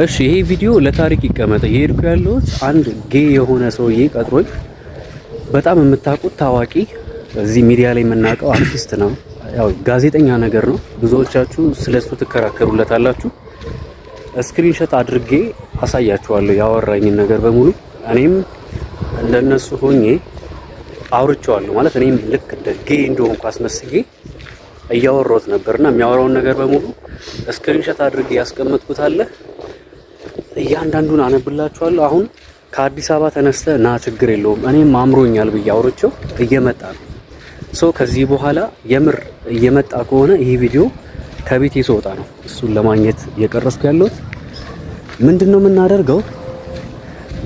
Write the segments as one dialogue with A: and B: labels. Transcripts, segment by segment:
A: እሺ ይሄ ቪዲዮ ለታሪክ ይቀመጥ። እየሄድኩ ያለሁት አንድ gay የሆነ ሰውዬ ቀጥሮኝ፣ በጣም የምታውቁት ታዋቂ እዚህ ሚዲያ ላይ የምናውቀው አርቲስት ነው። ያው ጋዜጠኛ ነገር ነው። ብዙዎቻችሁ ስለሱ ትከራከሩለታላችሁ። Screenshot አድርጌ አሳያችኋለሁ ያወራኝን ነገር በሙሉ። እኔም እንደነሱ ሆኜ አውርቼዋለሁ። ማለት እኔም ልክ እንደ gay እንደሆንኩ አስመስዬ እያወራሁት ነበርና የሚያወራውን ነገር በሙሉ screenshot አድርጌ ያስቀመጥኩት አለ። እያንዳንዱን አነብላችኋለሁ። አሁን ከአዲስ አበባ ተነስተ ና፣ ችግር የለውም፣ እኔም አምሮኛል ብዬ አውርቼው እየመጣ ነው። So ከዚህ በኋላ የምር እየመጣ ከሆነ ይህ ቪዲዮ ከቤቴ ስወጣ ነው እሱን ለማግኘት እየቀረጽኩ ያለሁት። ምንድነው የምናደርገው?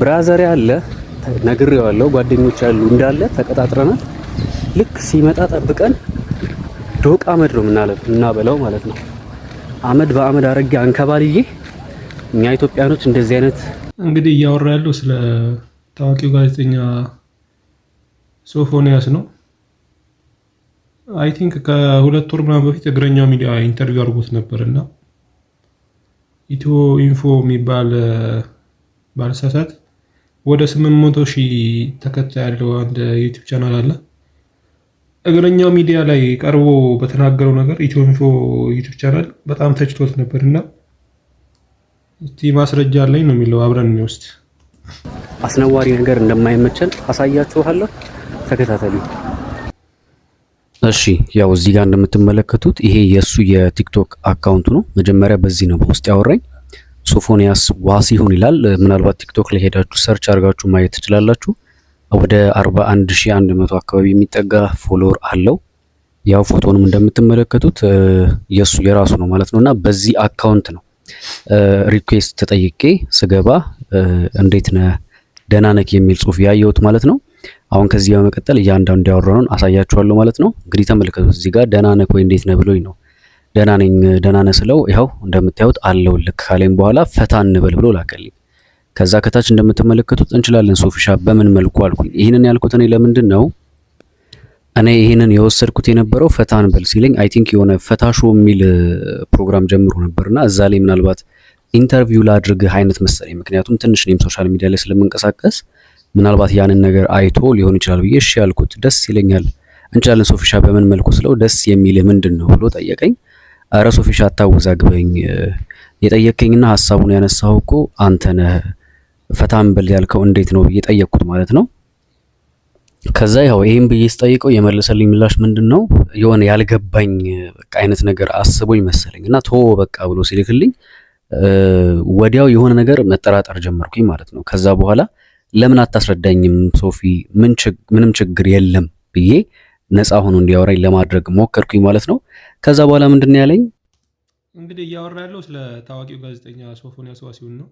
A: Brother ያለ ነግሬዋለሁ፣ ጓደኞች ያሉ እንዳለ ተቀጣጥረናል። ልክ ሲመጣ ጠብቀን ዶቅ አመድ ነው የምናበላው ማለት ነው። አመድ በአመድ አረጌ አንከባልዬ እኛ ኢትዮጵያኖች እንደዚህ አይነት
B: እንግዲህ እያወራ ያለው ስለ ታዋቂው ጋዜጠኛ ሶፎንያስ ነው። I think ከ2 ወር ምናምን በፊት እግረኛው ሚዲያ interview አድርጎት ነበር እና ኢትዮ ኢንፎ የሚባል፣ ባልሳሳት ወደ 800,000 ተከታይ ያለው አንድ YouTube channel አለ። እግረኛው ሚዲያ ላይ ቀርቦ በተናገረው ነገር ኢትዮ ኢንፎ YouTube channel በጣም ተችቶት ነበር እና እስቲ ማስረጃ አለኝ ነው የሚለው፣ አብረን እንወስድ።
A: አስነዋሪ ነገር እንደማይመቸን አሳያችኋለሁ። ተከታተሉ። እሺ፣ ያው እዚህ ጋር እንደምትመለከቱት ይሄ የእሱ የ TikTok account ኡ ነው። መጀመሪያ በዚህ ነው በውስጥ ያወራኝ። ሶፎንያስ ዋሲሁን ይላል። ምናልባት TikTok ላይ ሄዳችሁ search አድርጋችሁ ማየት ትችላላችሁ። ወደ 41,100 አካባቢ የሚጠጋ follower አለው። ያው ፎቶንም እንደምትመለከቱት የሱ የራሱ ነው ማለት ነው። እና በዚህ account ነው request ተጠይቄ ስገባ እንዴት ነህ፣ ደህና ነህ የሚል ጽሁፍ ያየሁት ማለት ነው። አሁን ከዚህ በመቀጠል እያንዳንዱ ያወራነውን አሳያችኋለሁ ማለት ነው። እንግዲህ ተመልከቱት። እዚህ ጋር ደህና ነህ ወይ፣ እንዴት ነህ ብሎኝ ነው። ደህና ነኝ፣ ደህና ነህ ስለው ይኸው እንደምታዩት አለው። ልክ ካለኝ በኋላ ፈታ እንበል ብሎ ላከልኝ። ከዛ ከታች እንደምትመለከቱት እንችላለን ሶፊሻ፣ በምን መልኩ አልኩኝ። ይህንን ያልኩት እኔ ለምንድን ነው፣ እኔ ይህንን የወሰድኩት የነበረው ፈታ እንበል ሲለኝ I think የሆነ ፈታ show የሚል ፕሮግራም ጀምሮ ነበርና እዛ ላይ ምናልባት interview ላድርግህ አይነት መሰለኝ። ምክንያቱም ትንሽ እኔም social media ላይ ስለምንቀሳቀስ ምናልባት ያንን ነገር አይቶ ሊሆን ይችላል ብዬ እሺ ያልኩት። ደስ ይለኛል፣ እንችላለን ሶፊሻ፣ በምን መልኩ ስለው ደስ የሚልህ ምንድን ነው ብሎ ጠየቀኝ። አረ ሶፊሻ አታወዛግበኝ፣ የጠየከኝና ሀሳቡን ያነሳው እኮ አንተ ነህ፣ ፈታ እንበል ያልከው እንዴት ነው ብዬ ጠየቅኩት ማለት ነው። ከዛ ያው ይሄን ብዬ ስጠይቀው የመለሰልኝ ምላሽ ምንድን ነው፣ የሆነ ያልገባኝ በቃ አይነት ነገር አስቦኝ መሰለኝ እና ቶ በቃ ብሎ ሲልክልኝ ወዲያው የሆነ ነገር መጠራጠር ጀመርኩኝ ማለት ነው። ከዛ በኋላ ለምን አታስረዳኝም ሶፊ፣ ምንም ችግር የለም ብዬ ነፃ ሆኖ እንዲያወራኝ ለማድረግ ሞከርኩኝ ማለት ነው። ከዛ በኋላ ምንድን ነው ያለኝ?
B: እንግዲህ እያወራ ያለው ስለ ታዋቂው ጋዜጠኛ ሶፎንያስ ዋሲሁን ነው።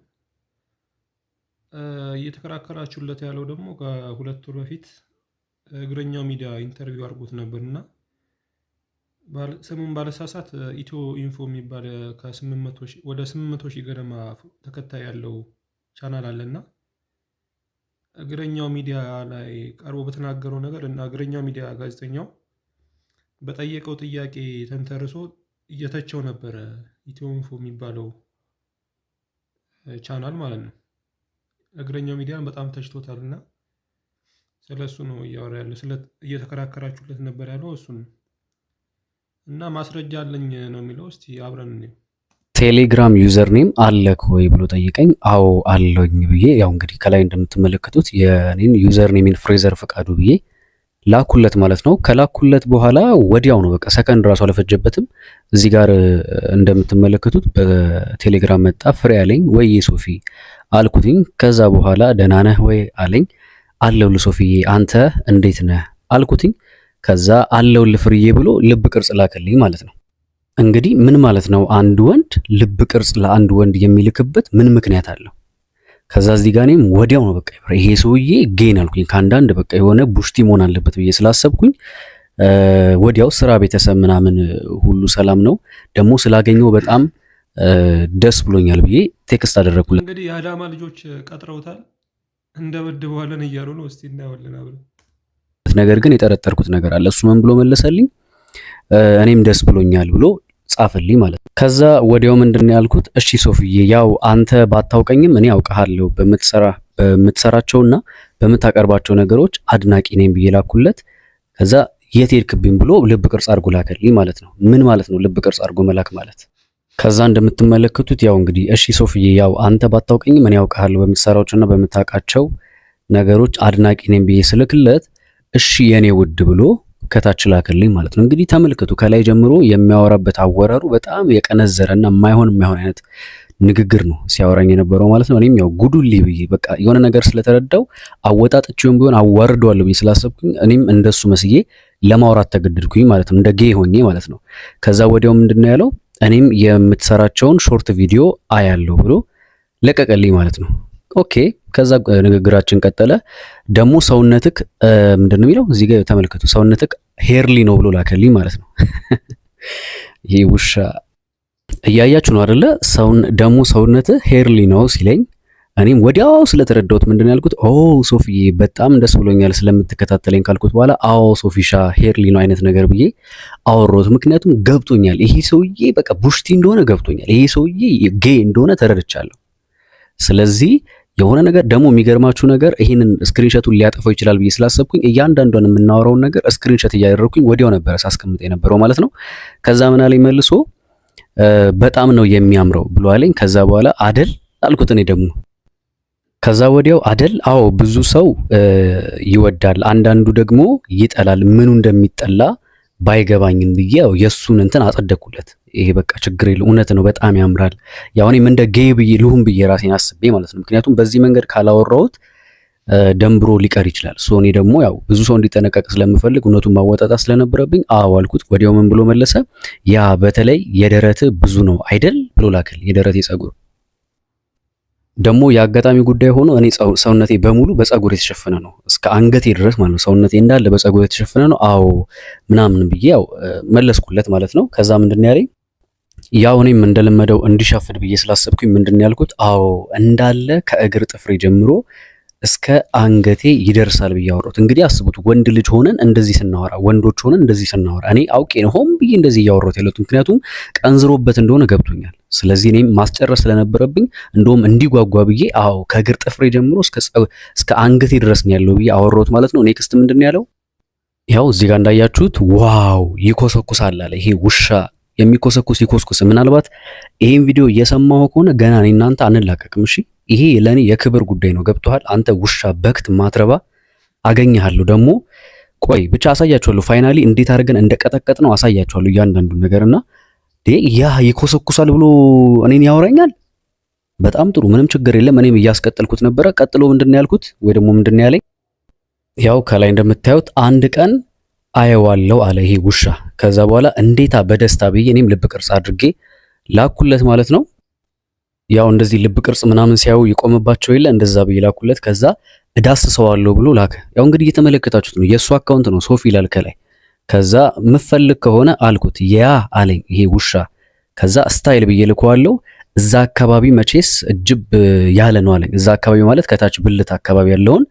B: እየተከራከራችሁለት ያለው ደግሞ ከ2 ወር በፊት እግረኛው ሚዲያ interview አድርጎት ነበር እና ስሙን ባልሳሳት ኢትዮ ኢንፎ የሚባል ወደ 800,000 ገደማ ተከታይ ያለው ቻናል አለና እግረኛው ሚዲያ ላይ ቀርቦ በተናገረው ነገር እና እግረኛው ሚዲያ ጋዜጠኛው በጠየቀው ጥያቄ ተንተርሶ እየተቸው ነበረ፣ ኢትዮ ኢንፎ የሚባለው ቻናል ማለት ነው። እግረኛው ሚዲያን በጣም ተችቶታል እና ስለ እሱ ነው እያወራ ያለው። ስለ እየተከራከራችሁለት ነበር ያለው እሱን ነው። እና ማስረጃ አለኝ ነው የሚለው። እስቲ አብረን እንየው።
A: ቴሌግራም username አለክ ወይ ብሎ ጠይቀኝ። አዎ አለኝ ብዬ ያው እንግዲህ ከላይ እንደምትመለከቱት የኔን username ኤን ፍሬዘር ፈቃዱ ብዬ ላኩለት ማለት ነው። ከላኩለት በኋላ ወዲያው ነው፣ በቃ ሰከንድ ራሱ አልፈጀበትም። እዚህ ጋር እንደምትመለከቱት በቴሌግራም መጣ። ፍሬ አለኝ። ወይ ሶፊ አልኩትኝ። ከዛ በኋላ ደህና ነህ ወይ አለኝ። አለሁልህ ሶፊዬ፣ አንተ እንዴት ነህ አልኩትኝ። ከዛ አለሁልህ ፍርዬ ብሎ ልብ ቅርጽ ላከልኝ ማለት ነው። እንግዲህ ምን ማለት ነው? አንድ ወንድ ልብ ቅርጽ ለአንድ ወንድ የሚልክበት ምን ምክንያት አለው? ከዛ እዚህ ጋር እኔም ወዲያው ነው በቃ ይሄ ሰውዬ gay ነው አልኩኝ። ከአንዳንድ በቃ የሆነ ቡሽቲ መሆን አለበት ብዬ ስላሰብኩኝ ወዲያው ስራ፣ ቤተሰብ ምናምን ሁሉ ሰላም ነው፣ ደግሞ ስላገኘው በጣም ደስ ብሎኛል ብዬ text አደረግኩለት።
B: እንግዲህ የአዳማ ልጆች ቀጥረውታል፣ እንደበድበዋለን እያሉ ነው። እስቲ እናየዋለን አብረን።
A: ነገር ግን የጠረጠርኩት ነገር አለ። እሱ ምን ብሎ መለሰልኝ? እኔም ደስ ብሎኛል ብሎ ጻፈልኝ ማለት ነው። ከዛ ወዲያው ምንድን ነው ያልኩት? እሺ ሶፍዬ፣ ያው አንተ ባታውቀኝም እኔ አውቅሃለሁ፣ በምትሰራቸውና በምታቀርባቸው ነገሮች አድናቂ ነኝ ብዬ ላኩለት። ከዛ የት ሄድክብኝ ብሎ ልብ ቅርጽ አድርጎ ላከልኝ ማለት ነው። ምን ማለት ነው ልብ ቅርጽ አድርጎ መላክ ማለት? ከዛ እንደምትመለከቱት ያው እንግዲህ እሺ ሶፍዬ፣ ያው አንተ ባታውቀኝም እኔ አውቅሃለሁ፣ በምትሰራቸውና በምታውቃቸው ነገሮች አድናቂ ነኝ ብዬ ስልክለት እሺ የኔ ውድ ብሎ ከታች ላከልኝ ማለት ነው። እንግዲህ ተመልከቱ፣ ከላይ ጀምሮ የሚያወራበት አወራሩ በጣም የቀነዘረና የማይሆን የማይሆን አይነት ንግግር ነው ሲያወራኝ የነበረው ማለት ነው። እኔም ያው ጉዱሊ ብዬ በቃ የሆነ ነገር ስለተረዳው አወጣጥቼውም ቢሆን አዋርደዋለሁ ብዬ ስላሰብኩኝ እኔም እንደሱ መስዬ ለማውራት ተገደድኩኝ ማለት ነው። እንደ gay ሆኜ ማለት ነው። ከዛ ወዲያው ምንድነው ያለው? እኔም የምትሰራቸውን short video አያለሁ ብሎ ለቀቀልኝ ማለት ነው። Okay፣ ከዛ ንግግራችን ቀጠለ። ደግሞ ሰውነትክ ምንድነው የሚለው እዚህ ጋር ተመልከቱ። ሰውነትክ hairy ነው ብሎ ላከልኝ ማለት ነው። ይሄ ውሻ እያያችሁ ነው አይደለ? ሰውን ደግሞ ሰውነትህ hairy ነው ሲለኝ እኔም ወዲያው ስለተረዳሁት ምንድን ያልኩት፣ ኦ ሶፊዬ፣ በጣም ደስ ብሎኛል ስለምትከታተለኝ ካልኩት በኋላ አዎ ሶፊሻ hairy ነው አይነት ነገር ብዬ አወራሁት። ምክንያቱም ገብቶኛል፣ ይሄ ሰውዬ በቃ ቡሽቲ እንደሆነ ገብቶኛል። ይሄ ሰውዬ gay እንደሆነ ተረድቻለሁ። ስለዚህ የሆነ ነገር ደግሞ የሚገርማችሁ ነገር ይህንን screenshot ኡን ሊያጠፋው ይችላል ብዬ ስላሰብኩኝ እያንዳንዷን የምናወራውን ነገር screenshot እያደረግኩኝ ወዲያው ነበረ ሳስቀምጥ የነበረው ማለት ነው። ከዛ ምን አለኝ መልሶ፣ በጣም ነው የሚያምረው ብሎ አለኝ። ከዛ በኋላ አደል አልኩት እኔ ደግሞ። ከዛ ወዲያው አደል፣ አዎ ብዙ ሰው ይወዳል፣ አንዳንዱ ደግሞ ይጠላል፣ ምኑ እንደሚጠላ ባይገባኝም ብዬ ያው የእሱን እንትን አጸደቅኩለት። ይሄ በቃ ችግር የለው፣ እውነት ነው፣ በጣም ያምራል። ያው እኔም እንደ gay ብዬ ልሁን ብዬ ራሴን አስቤ ማለት ነው። ምክንያቱም በዚህ መንገድ ካላወራሁት ደንብሮ ሊቀር ይችላል። So እኔ ደግሞ ያው ብዙ ሰው እንዲጠነቀቅ ስለምፈልግ እውነቱን ማወጣጣት ስለነበረብኝ አዎ አልኩት። ወዲያው ምን ብሎ መለሰ? Yeah፣ በተለይ የደረት ብዙ ነው አይደል ብሎ ላከል። የደረቴ ጸጉር ደግሞ የአጋጣሚ ጉዳይ ሆኖ እኔ ሰውነቴ በሙሉ በጸጉር የተሸፈነ ነው፣ እስከ አንገቴ ድረስ ማለት ነው። ሰውነቴ እንዳለ በጸጉር የተሸፈነ ነው። አዎ ምናምን ብዬ ያው መለስኩለት ማለት ነው። ከዛ ምንድን ያለኝ፣ ያው እኔም እንደለመደው እንዲሻፍድ ብዬ ስላሰብኩኝ ምንድን ያልኩት፣ አዎ እንዳለ ከእግር ጥፍሬ ጀምሮ እስከ አንገቴ ይደርሳል ብዬ አወራሁት። እንግዲህ አስቡት፣ ወንድ ልጅ ሆነን እንደዚህ ስናወራ፣ ወንዶች ሆነን እንደዚህ ስናወራ፣ እኔ አውቄ ነው ሆን ብዬ እንደዚህ እያወራሁት ያለሁት፣ ምክንያቱም ቀንዝሮበት እንደሆነ ገብቶኛል። ስለዚህ እኔም ማስጨረስ ስለነበረብኝ እንደውም እንዲጓጓ ብዬ አዎ ከእግር ጥፍሬ ጀምሮ እስከ አንገቴ ድረስ ነው ያለው ብዬ አወራሁት ማለት ነው። Next ምንድን ነው ያለው? ያው እዚህ ጋር እንዳያችሁት wow ይኮሰኩሳል አለ። ይሄ ውሻ የሚኮሰኩስ ይኮስኩስ። ምናልባት ይሄን ቪዲዮ እየሰማሁ ከሆነ ገና እኔ እናንተ አንላቀቅም። እሺ፣ ይሄ ለኔ የክብር ጉዳይ ነው። ገብቶሃል? አንተ ውሻ በክት ማትረባ፣ አገኘሃለሁ ደግሞ፣ ቆይ ብቻ አሳያችኋለሁ። Finally እንዴት አድርገን እንደቀጠቀጥ ነው አሳያችኋለሁ እያንዳንዱን ነገርና ያ ይኮሰኩሳል ብሎ እኔን ያወራኛል። በጣም ጥሩ፣ ምንም ችግር የለም። እኔም እያስቀጠልኩት ነበረ። ቀጥሎ ምንድን ነው ያልኩት ወይ ደግሞ ምንድን ነው ያለኝ? ያው ከላይ እንደምታዩት አንድ ቀን አየዋለው አለ ይሄ ውሻ። ከዛ በኋላ እንዴታ በደስታ ብዬ እኔም ልብ ቅርጽ አድርጌ ላኩለት ማለት ነው። ያው እንደዚህ ልብ ቅርጽ ምናምን ሲያዩ ይቆምባቸው የለ፣ እንደዛ ብዬ ላኩለት። ከዛ እዳስሰዋለሁ ብሎ ላከ። ያው እንግዲህ እየተመለከታችሁት ነው። የእሱ account ነው፣ ሶፊ ይላል ከላይ። ከዛ ምፈልግ ከሆነ አልኩት፣ yeah አለኝ ይሄ ውሻ። ከዛ style ብዬ ልከዋለሁ። እዛ አካባቢ መቼስ እጅብ ያለ ነው አለኝ። እዛ አካባቢ ማለት ከታች ብልት አካባቢ ያለውን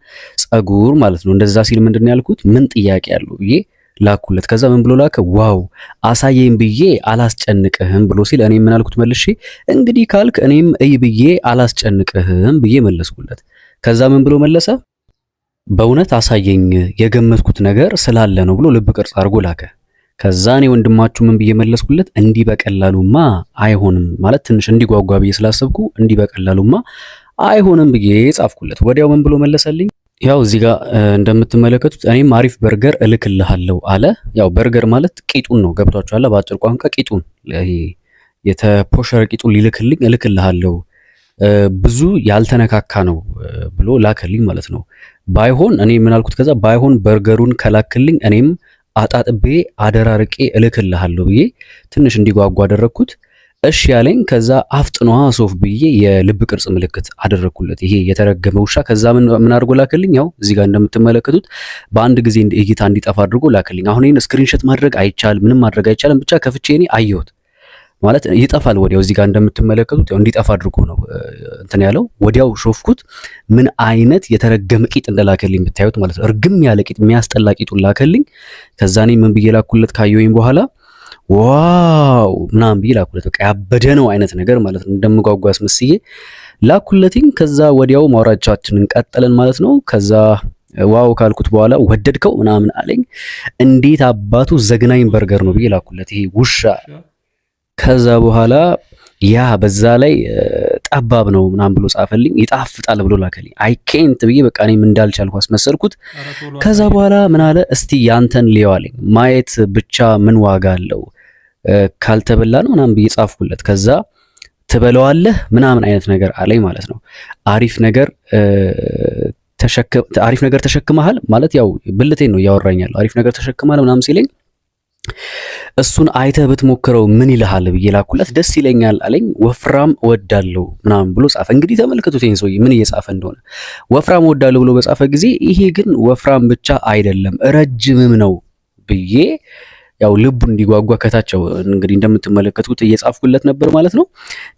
A: ጸጉር ማለት ነው። እንደዛ ሲል ምንድን ነው ያልኩት? ምን ጥያቄ ያለው ብዬ ላኩለት። ከዛ ምን ብሎ ላከ? Wow አሳየኝ ብዬ አላስጨንቅህም ብሎ ሲል እኔም ምን አልኩት መልሼ፣ እንግዲህ ካልክ እኔም እይ ብዬ አላስጨንቅህም ብዬ መለስኩለት። ከዛ ምን ብሎ መለሰ? በእውነት አሳየኝ፣ የገመትኩት ነገር ስላለ ነው ብሎ ልብ ቅርጽ አድርጎ ላከ። ከዛ እኔ ወንድማችሁ ምን ብዬ መለስኩለት? እንዲህ በቀላሉማ አይሆንም፣ ማለት ትንሽ እንዲጓጓ ብዬ ስላሰብኩ እንዲህ በቀላሉማ አይሆንም ብዬ ጻፍኩለት። ወዲያው ምን ብሎ መለሰልኝ? ያው እዚህ ጋር እንደምትመለከቱት እኔም አሪፍ በርገር እልክልሃለሁ አለ። ያው በርገር ማለት ቂጡን ነው፣ ገብቷችኋል? በአጭር ቋንቋ ቂጡን፣ ይሄ የተፖሸረ ቂጡን ሊልክልኝ፣ እልክልሃለሁ ብዙ ያልተነካካ ነው ብሎ ላከልኝ ማለት ነው። ባይሆን እኔ ምን አልኩት? ከዛ ባይሆን በርገሩን ከላክልኝ እኔም አጣጥቤ አደራርቄ እልክልሃለሁ ብዬ ትንሽ እንዲጓጓ አደረግኩት። እሺ ያለኝ። ከዛ አፍጥኗ ሶፍ ብዬ የልብ ቅርጽ ምልክት አደረግኩለት። ይሄ የተረገመ ውሻ። ከዛ ምን ምን አድርጎ ላክልኝ? ያው እዚህ ጋር እንደምትመለከቱት በአንድ ጊዜ እይታ እንዲጠፋ አድርጎ ላክልኝ። አሁን ይሄን screenshot ማድረግ አይቻልም፣ ምንም ማድረግ አይቻልም። ብቻ ከፍቼ እኔ አየሁት ማለት ይጠፋል ወዲያው። እዚህ ጋር እንደምትመለከቱት ያው እንዲጠፋ አድርጎ ነው እንትን ያለው። ወዲያው ሾፍኩት። ምን አይነት የተረገመ ቂጥ እንደላከልኝ ብታዩት ማለት ነው። እርግም ያለ ቂጥ፣ የሚያስጠላ ቂጡን ላከልኝ። ከዛ እኔ ምን ብዬ ላኩለት ካየሁኝ በኋላ፣ Wow ምናምን ብዬ ላኩለት። በቃ ያበደ ነው አይነት ነገር ማለት ነው። እንደምጓጓ አስመስዬ ላኩለትኝ። ከዛ ወዲያው ማውራቻችንን ቀጠለን ማለት ነው። ከዛ wow ካልኩት በኋላ ወደድከው ምናምን አለኝ። እንዴት አባቱ ዘግናኝ በርገር ነው ብዬ ላኩለት። ይሄ ውሻ። ከዛ በኋላ ያ በዛ ላይ ጠባብ ነው ምናምን ብሎ ጻፈልኝ። ይጣፍጣል ብሎ ላከልኝ። አይ ኬንት ብዬ በቃ እኔም እንዳልቻልኩ አስመሰልኩት። ከዛ በኋላ ምን አለ፣ እስቲ ያንተን ልየው አለኝ። ማየት ብቻ ምን ዋጋ አለው ካልተበላ ነው ምናምን ብዬ ጻፍኩለት። ከዛ ትበለዋለህ ምናምን አይነት ነገር አለኝ ማለት ነው። አሪፍ ነገር ተሸክመሃል ማለት ያው ብልቴን ነው እያወራኛለሁ። አሪፍ ነገር ተሸክመሃል ምናምን ሲለኝ እሱን አይተህ ብትሞክረው ምን ይልሃል ብዬ ላኩለት። ደስ ይለኛል አለኝ። ወፍራም እወዳለሁ ምናምን ብሎ ጻፈ። እንግዲህ ተመልከቱት ይሄን ሰውዬ ምን እየጻፈ እንደሆነ። ወፍራም እወዳለሁ ብሎ በጻፈ ጊዜ ይሄ ግን ወፍራም ብቻ አይደለም ረጅምም ነው ብዬ ያው ልቡ እንዲጓጓ ከታቸው እንግዲህ እንደምትመለከቱት እየጻፍኩለት ነበር ማለት ነው።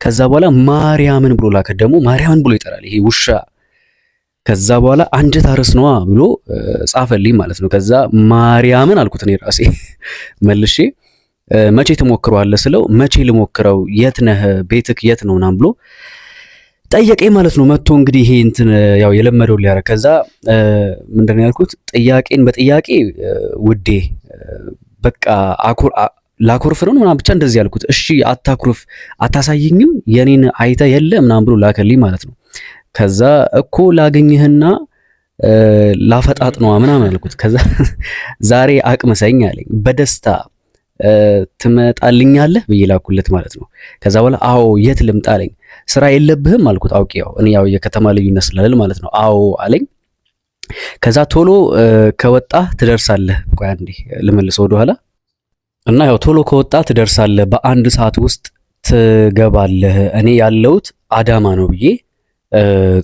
A: ከዛ በኋላ ማርያምን ብሎ ላከ። ደግሞ ማርያምን ብሎ ይጠራል ይሄ ውሻ። ከዛ በኋላ አንጀት አርስ ነዋ ብሎ ጻፈልኝ ማለት ነው። ከዛ ማርያምን አልኩት እኔ ራሴ መልሼ። መቼ ትሞክረዋለህ ስለው መቼ ልሞክረው፣ የት ነህ፣ ቤትክ የት ነው ምናምን ብሎ ጠየቀኝ ማለት ነው። መጥቶ እንግዲህ ይሄ እንትን ያው የለመደው ሊያደርግ። ከዛ ምንድን ነው ያልኩት፣ ጥያቄን በጥያቄ ውዴ በቃ ላኩርፍ ነው ምናምን ብቻ እንደዚህ ያልኩት። እሺ አታኩርፍ፣ አታሳይኝም የኔን አይተ የለ ምናምን ብሎ ላከልኝ ማለት ነው። ከዛ እኮ ላገኝህና ላፈጣጥ ነዋ ምናምን አልኩት። ከዛ ዛሬ አቅምሰኝ አለኝ። በደስታ ትመጣልኛለህ ብዬ ላኩለት ማለት ነው። ከዛ በኋላ አዎ የት ልምጣ አለኝ። ስራ የለብህም አልኩት። አውቄ ያው እኔ ያው የከተማ ልዩነት ስላለን ማለት ነው። አዎ አለኝ። ከዛ ቶሎ ከወጣህ ትደርሳለህ። ቆይ አንዴ ልመልሰው ወደኋላ እና ያው ቶሎ ከወጣህ ትደርሳለህ፣ በአንድ ሰዓት ውስጥ ትገባለህ። እኔ ያለሁት አዳማ ነው ብዬ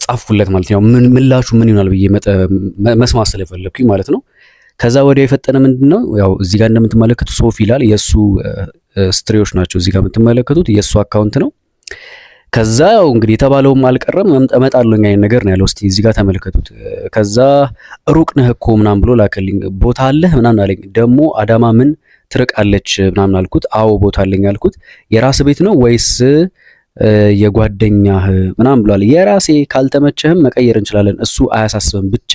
A: ጻፍኩለት ማለት ነው። ምን ምላሹ ምን ይሆናል ብዬ መስማት ስለፈለኩኝ ማለት ነው። ከዛ ወዲያው የፈጠነ ምንድነው ያው እዚህ ጋር እንደምትመለከቱት ሶፊ ይላል። የሱ story ዎች ናቸው እዚህ ጋር የምትመለከቱት የሱ account ነው። ከዛ ያው እንግዲህ የተባለውም አልቀረም እመጣለሁ አይነት ነገር ነው ያለው። እስቲ እዚህ ጋር ተመልከቱት። ከዛ ሩቅ ነህ እኮ ምናምን ብሎ ላከልኝ። ቦታ አለህ ምናምን አለኝ። ደግሞ አዳማ ምን ትርቃለች ምናምን አልኩት። አዎ ቦታ አለኝ አልኩት። የራስ ቤት ነው ወይስ የጓደኛህ ምናምን ብሏል። የራሴ ካልተመቸህም መቀየር እንችላለን፣ እሱ አያሳስብም፣ ብቻ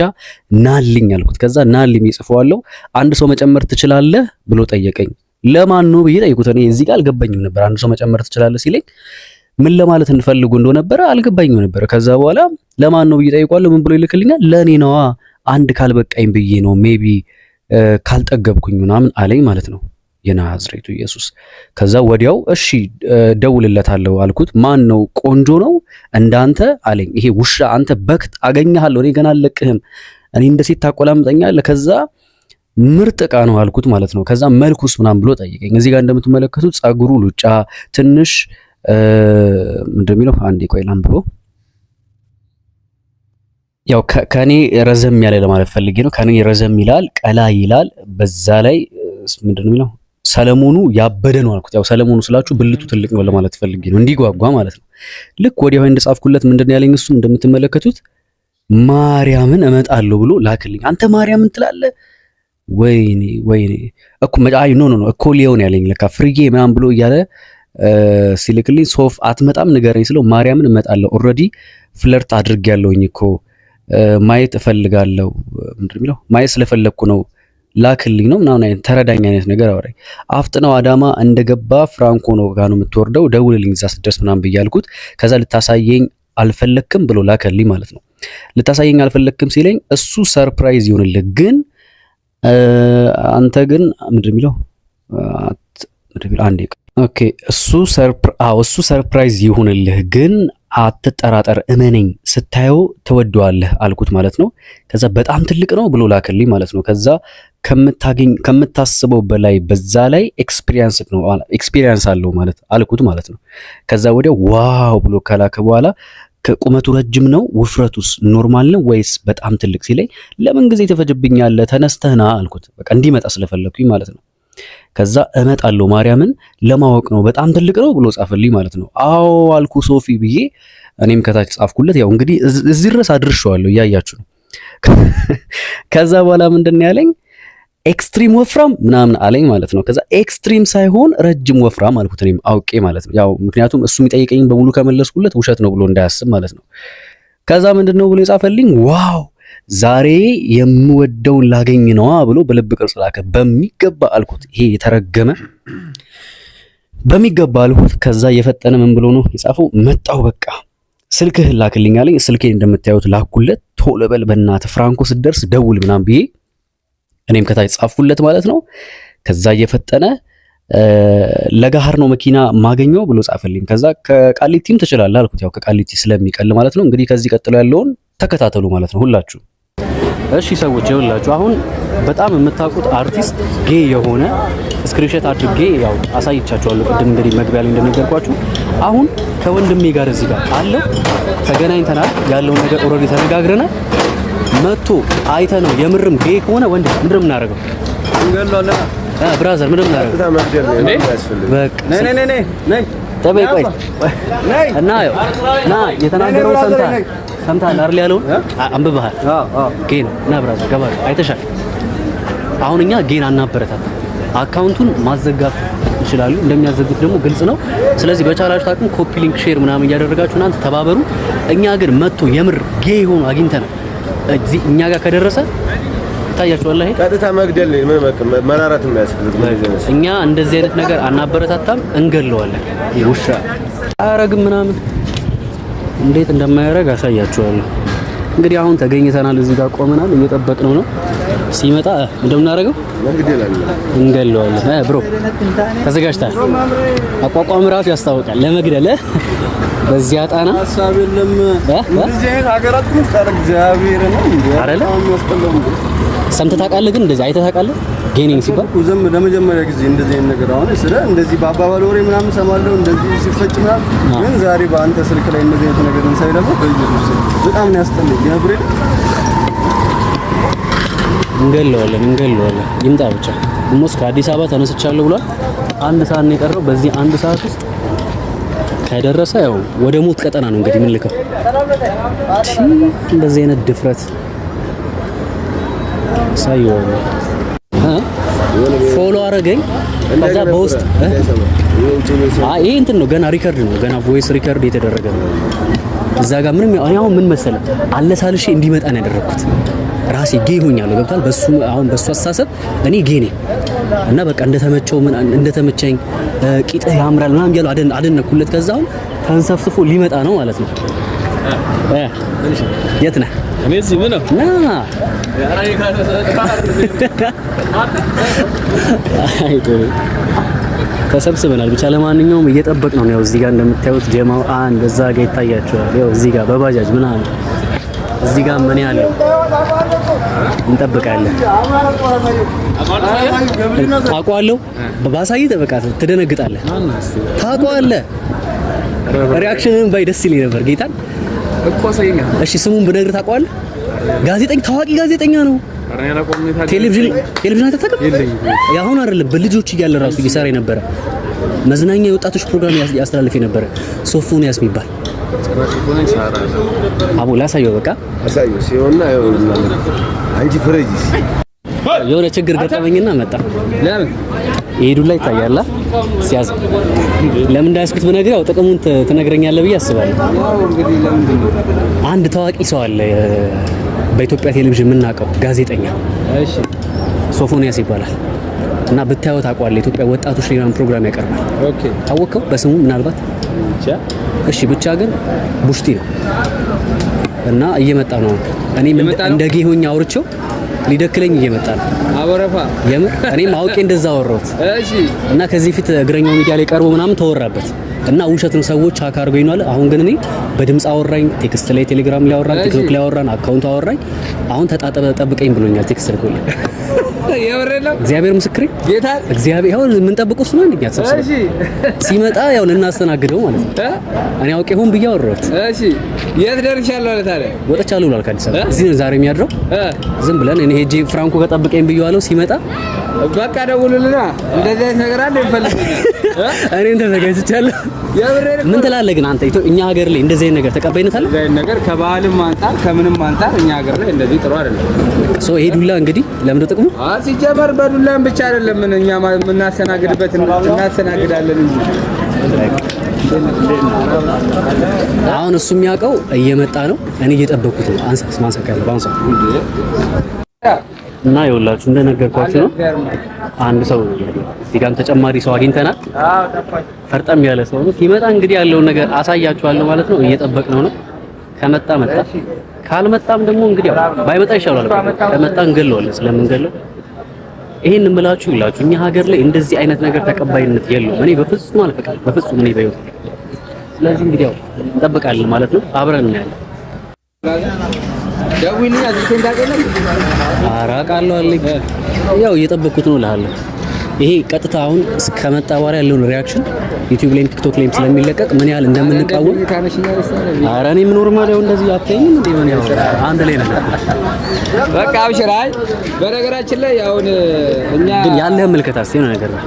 A: ናልኝ አልኩት። ከዛ ናልኝ ይጽፈዋለሁ። አንድ ሰው መጨመር ትችላለህ ብሎ ጠየቀኝ። ለማን ነው ብዬ ጠየቁት። እኔ እዚህ ጋር አልገባኝም ነበር። አንድ ሰው መጨመር ትችላለህ ሲለኝ ምን ለማለት እንፈልጉ እንደነበረ አልገባኝም ነበር። ከዛ በኋላ ለማን ነው ብዬ ጠይቋለሁ። ምን ብሎ ይልክልኛል? ለእኔ ነዋ፣ አንድ ካልበቃኝ ብዬ ነው፣ maybe ካልጠገብኩኝ ምናምን አለኝ ማለት ነው። የናዝሬቱ ኢየሱስ። ከዛ ወዲያው እሺ ደውልለታለሁ አልኩት። ማን ነው? ቆንጆ ነው እንዳንተ አለኝ። ይሄ ውሻ አንተ በክት አገኘሃለሁ፣ እኔ ገና አልለቅህም፣ እኔ እንደ ሴት ታቆላምጠኛለህ። ከዛ ምርጥ ዕቃ ነው አልኩት ማለት ነው። ከዛ መልኩስ ምናምን ብሎ ጠየቀኝ። እዚህ ጋር እንደምትመለከቱት ጸጉሩ ሉጫ ትንሽ ምንድን የሚለው አንዴ ቆይ ላንብበው። ያው ከኔ ረዘም ያለ ለማለት ፈልጌ ነው። ከኔ ረዘም ይላል፣ ቀላ ይላል። በዛ ላይ ምንድን ነው የሚለው ሰለሞኑ ያበደ ነው አልኩት። ያው ሰለሞኑ ስላችሁ ብልቱ ትልቅ ነው ለማለት ፈልጌ ነው፣ እንዲጓጓ ማለት ነው። ልክ ወዲያው እንደጻፍኩለት ምንድን ነው ያለኝ እሱ እንደምትመለከቱት ማርያምን እመጣለሁ ብሎ ላክልኝ። አንተ ማርያምን ትላለህ? ወይኔ ወይኔ እኮ አይ no no no እኮ ሊሆን ያለኝ ለካ ፍርዬ ምናምን ብሎ እያለ ሲልክልኝ ሶፍ አትመጣም ንገረኝ ስለው ማርያምን እመጣለሁ already flirt አድርጌያለሁኝ እኮ ማየት እፈልጋለሁ። ምንድን ነው የሚለው ማየት ስለፈለግኩ ነው ላክልኝ ነው ምናምን አይነት ተረዳኝ አይነት ነገር አወራኝ። አፍጥነው አዳማ እንደገባ ፍራንኮ ነው ጋር ነው የምትወርደው፣ ደውልልኝ እዛ ስትደርስ ምናምን ብዬ አልኩት። ከዛ ልታሳየኝ አልፈለክም ብሎ ላከልኝ ማለት ነው። ልታሳየኝ አልፈለክም ሲለኝ እሱ surprise ይሁንልህ፣ ግን አንተ ግን ምንድን የሚለው አንዴ okay፣ እሱ surprise ይሁንልህ ግን አትጠራጠር፣ እመነኝ፣ ስታየው ትወደዋለህ አልኩት ማለት ነው። ከዛ በጣም ትልቅ ነው ብሎ ላከልኝ ማለት ነው። ከዛ ከምታገኝ ከምታስበው በላይ በዛ ላይ experience ነው experience አለው ማለት አልኩት ማለት ነው። ከዛ ወዲያ wow ብሎ ከላከ በኋላ ከቁመቱ ረጅም ነው ውፍረቱስ normal ነው ወይስ በጣም ትልቅ ሲለኝ ለምን ጊዜ ትፈጅብኛለህ ተነስተህና አልኩት። በቃ እንዲመጣ ስለፈለኩኝ ማለት ነው። ከዛ እመጣለሁ ማርያምን ለማወቅ ነው በጣም ትልቅ ነው ብሎ ጻፈልኝ ማለት ነው። አዎ አልኩ ሶፊ ብዬ እኔም ከታች ጻፍኩለት። ያው እንግዲህ እዚህ ድረስ አድርሼዋለሁ እያያችሁ ነው። ከዛ በኋላ ምንድን ነው ያለኝ? Extreme ወፍራም ምናምን አለኝ ማለት ነው። ከዛ extreme ሳይሆን ረጅም ወፍራም አልኩት እኔም አውቄ ማለት ነው። ያው ምክንያቱም እሱ የሚጠይቀኝ በሙሉ ከመለስኩለት ውሸት ነው ብሎ እንዳያስብ ማለት ነው። ከዛ ምንድን ነው ብሎ የጻፈልኝ፣ "Wow፣ ዛሬ የምወደውን ላገኝ ነዋ" ብሎ በልብ ቅርጽ ላከ። በሚገባ አልኩት። ይሄ የተረገመ፣ በሚገባ አልኩት። ከዛ የፈጠነ ምን ብሎ ነው የጻፈው? "መጣው፣ በቃ ስልክህን ላክልኝ" አለኝ። ስልኬን እንደምታዩት ላኩለት። "ቶሎ በል በእናትህ፣ ፍራንኮ ስትደርስ ደውል" ምናምን ብዬ እኔም ከታች ጻፍኩለት ማለት ነው። ከዛ እየፈጠነ "ለገሃር ነው መኪና ማገኘው" ብሎ ጻፈልኝ። ከዛ "ከቃሊቲም ትችላለህ" አልኩት። ያው ከቃሊቲ ስለሚቀል ማለት ነው። እንግዲህ ከዚህ ቀጥሎ ያለውን ተከታተሉ ማለት ነው ሁላችሁ። እሺ ሰዎች፣ ይኸውላችሁ አሁን በጣም የምታውቁት አርቲስት gay የሆነ screenshot አድርጌ ያው አሳይቻችኋለሁ። ቅድም እንግዲህ መግቢያ ላይ እንደነገርኳችሁ አሁን ከወንድሜ ጋር እዚህ ጋር አለው ተገናኝተናል። ያለውን ነገር already ተነጋግረናል። መጥቶ አይተ ነው የምርም gay ከሆነ ወንድ ምንድን ነው የምናደርገው?
C: እንገለዋለን።
A: Brother፣ ምንድን ነው የምናደርገው? በቃ
C: ነይ ነይ ነይ ነይ።
A: ጠበይ ቆይ እና ያው ና፣ የተናገረውን ሰምተሃል፣ ሰምተሃል አይደል? ያለውን አንብበሃል። Gay ነው እና brother ገባ አይተሻል። አሁን እኛ gay ን አናበረታታም። Account ኡን ማዘጋት ይችላሉ። እንደሚያዘጉት ደግሞ ግልጽ ነው። ስለዚህ በቻላችሁት አቅም copy link፣ share ምናምን እያደረጋችሁ እናንተ ተባበሩ። እኛ ግን መጥቶ የምር gay ሆኖ አግኝተናል። እዚህ እኛ ጋር ከደረሰ ይታያችኋል። ይሄ
C: ቀጥታ መግደል ነው። ምን መራራት የሚያስፈልግ
A: እኛ እንደዚህ አይነት ነገር አናበረታታም፣ እንገለዋለን። ውሻ አያረግም ምናምን፣ እንዴት እንደማያረግ አሳያችኋለሁ። እንግዲህ አሁን ተገኝተናል፣ እዚህ ጋር ቆመናል፣ እየጠበቅነው ነው። ሲመጣ እንደምናደርገው እንገለዋለን። Bro፣ ተዘጋጅተሃል? አቋቋም ራሱ ያስታውቃል ለመግደል በዚያ ጣና
C: ሀሳብ የለም። እንደዚህ አይነት ሀገራት ግን ጸረ እግዚአብሔር ነው እንዴ?
A: አይደለ? ሰምተህ ታውቃለህ? ግን እንደዚህ አይተህ ታውቃለህ? Gay ነኝ ሲባል
C: ዘም ለመጀመሪያ ጊዜ እንደዚህ አይነት ነገር አሁን ስለ እንደዚህ በአባባል ወሬ ምናምን ሰማለሁ፣ እንደዚህ ሲፈጭ ምናምን፣ ግን ዛሬ በአንተ ስልክ ላይ እንደዚህ አይነት ነገር እንሳይ ደግሞ በኢየሱስ በጣም ነው ያስጠላኝ። የብሬ
A: እንገለዋለን፣ እንገለዋለን። ይምጣ ብቻ። Almost ከአዲስ አበባ ተነስቻለሁ ብሏል። አንድ ሰዓት ነው የቀረው። በዚህ አንድ ሰዓት ውስጥ ከደረሰ ያው ወደ ሞት ቀጠና ነው እንግዲህ የምንልከው። እንደዚህ አይነት ድፍረት ሳየው follow አረገኝ። ከዛ በውስጥ ይሄ እንትን ነው፣ ገና record ነው፣ ገና voice record የተደረገ ነው። እዛ ጋር ምንም እኔ አሁን ምን መሰለህ አለሳልሼ እንዲመጣ ነው ያደረኩት። ራሴ gay ሆኛለሁ። ገብቷል። በሱ አሁን በሱ አስተሳሰብ እኔ gay ነኝ እና በቃ እንደተመቸው ምን እንደተመቸኝ ቂጥህ ያምራል ምናምን እያሉ አደነኩለት። ከዛ አሁን ተንሰፍስፎ ሊመጣ ነው ማለት ነው። የት ነህ?
D: እኔ እዚህ ምን ነው?
A: ና። አይ ጥሩ ተሰብስበናል። ብቻ ለማንኛውም እየጠበቅ ነው። ያው እዚህ ጋር እንደምታዩት ጀማው አንድ እዛ ጋር ይታያቸዋል። ያው እዚህ ጋር በባጃጅ ምናምን እዚህ ጋር ምን ያለው እንጠብቃለን። ታውቀዋለሁ። ባሳይህ በቃ ትደነግጣለህ። ታውቀዋለህ። Reaction ን ባይ ደስ ይለኝ ነበር ጌታን
D: እኮ አሳየኛ።
A: እሺ፣ ስሙን ብነግርህ ታውቀዋለህ? ጋዜጠኛ፣ ታዋቂ ጋዜጠኛ ነው። ቴሌቪዥን ቴሌቪዥን አታውቅም? አሁን አይደለም፣ በልጆች እያለ ራሱ እየሰራ የነበረ፣ መዝናኛ የወጣቶች ፕሮግራም ያስተላልፍ የነበረ ሶፎንያስ የሚባል። አቦ ላሳየው በቃ።
C: አሳየው ሲሆንና አንቺ ፍረጂ።
A: የሆነ ችግር ገጠመኝና መጣ።
D: ለምን?
A: ይሄዱ ላይ ይታያል ሲያዝ። ለምን እንዳያስኩት ብነግርህ ያው ጥቅሙን ትነግረኛለህ ብዬ አስባለሁ። አንድ ታዋቂ ሰው አለ በኢትዮጵያ ቴሌቪዥን የምናውቀው ጋዜጠኛ።
D: እሺ።
A: ሶፎንያስ ይባላል እና ብታየው ታውቀዋለህ። የኢትዮጵያ ወጣቶች ሌላም ፕሮግራም ያቀርባል።
D: Okay።
A: ታወቀው በስሙ ምናልባት?
D: ብቻ።
A: እሺ፣ ብቻ ግን ቡሽቲ ነው እና እየመጣ ነው። እኔም እንደ gay ሆኜ አውርቼው ሊደክለኝ እየመጣ ነው።
D: አበረፋ።
A: የምር እኔም አውቄ እንደዛ አወራሁት።
D: እሺ።
A: እና ከዚህ ፊት እግረኛው ሚዲያ ላይ ቀርቦ ምናምን ተወራበት እና ውሸት ነው፣ ሰዎች hack አድርገውኝ ነው አለ። አሁን ግን እኔ በድምፅ አወራኝ፣ text ላይ ቴሌግራም ላይ አወራን፣ ቲክቶክ ላይ አወራን፣ account ኡ አወራኝ። አሁን ተጣጠበ ጠብቀኝ ብሎኛል፣ text ልኮልኝ።
D: የምሬን ነው።
A: እግዚአብሔር ምስክሬ።
D: ጌታ።
A: እግዚአብሔር፣ ያው የምንጠብቀው እሱ ነው። አንደኛ ተሰብስበን ሲመጣ ያው ልናስተናግደው ማለት ነው። እኔ አውቄ ሆን ብዬ አወራሁት።
D: እሺ፣ የት ደርሻለሁ አለ ታዲያ?
A: ወጥቻለሁ ብሏል ከአዲስ አበባ። እዚህ ነው ዛሬ የሚያድረው። ዝም ብለን እኔ ሄጄ ፍራንኮ ከጠብቀኝ ብዬዋለሁ። ሲመጣ
D: በቃ ደውሉልና እንደዚህ አይነት ነገር አለ ይፈልገኛል።
A: እኔም ተዘጋጅቻለሁ።
D: የምሬን እኮ
A: ምን
D: ነው።
A: ትላለህ ግን አንተ? እኛ ሀገር ላይ እንደዚህ አይነት ነገር ተቀባይነት አለ?
D: እንደዚህ አይነት ነገር ከባህልም አንጻር ከምንም አንጻር እኛ ሀገር ላይ እንደዚህ ጥሩ አይደለም።
A: So ይሄ ዱላ እንግዲህ ለምንድነው ጥቅሙ?
D: ሲጀመር በዱላም ብቻ አይደለም እኛ የምናስተናግድበት፣ እናስተናግዳለን እንጂ።
A: አሁን እሱ የሚያውቀው እየመጣ ነው። እኔ እየጠበኩት ነው። አንሳ፣ ማንሳት ካለ አንሳ። እና ይኸውላችሁ እንደነገርኳችሁ ነው። አንድ ሰው እዚህ ጋርም ተጨማሪ ሰው አግኝተናል። ፈርጠም ያለ ሰው ነው። ሲመጣ እንግዲህ ያለውን ነገር አሳያችኋለሁ ማለት ነው። እየጠበቅነው ነው። ከመጣ መጣ፣ ካልመጣም ደግሞ እንግዲህ ያው ባይመጣ ይሻላል። ከመጣ እንገለዋለን። ስለምንገለው ይሄን እምላችሁ ይላችሁ እኛ ሀገር ላይ እንደዚህ አይነት ነገር ተቀባይነት የለውም። እኔ በፍጹም አልፈቅድም፣ በፍጹም እኔ በህይወት። ስለዚህ እንግዲህ ያው እንጠብቃለን ማለት ነው። አብረን እናያለን።
D: ደውይልኝ፣ ስልኬን ታውቂያለሽ?
A: ኧረ አውቃለሁ አለኝ። ያው እየጠበቅኩት ነው እልሃለሁ። ይሄ ቀጥታ አሁን እስከመጣ በኋላ ያለውን reaction ዩቲዩብ ላይም ቲክቶክ ላይም ስለሚለቀቅ ምን ያህል እንደምንቃወም። ኧረ እኔ ምን normal ያው እንደዚህ አታይኝም እንዴ? ምን ያው አንድ ላይ ነን እኮ።
D: በቃ አብሽር። አይ በነገራችን ላይ አሁን እኛ
A: ግን ያለህ ምልከታ እስኪ የሆነ ነገር በል።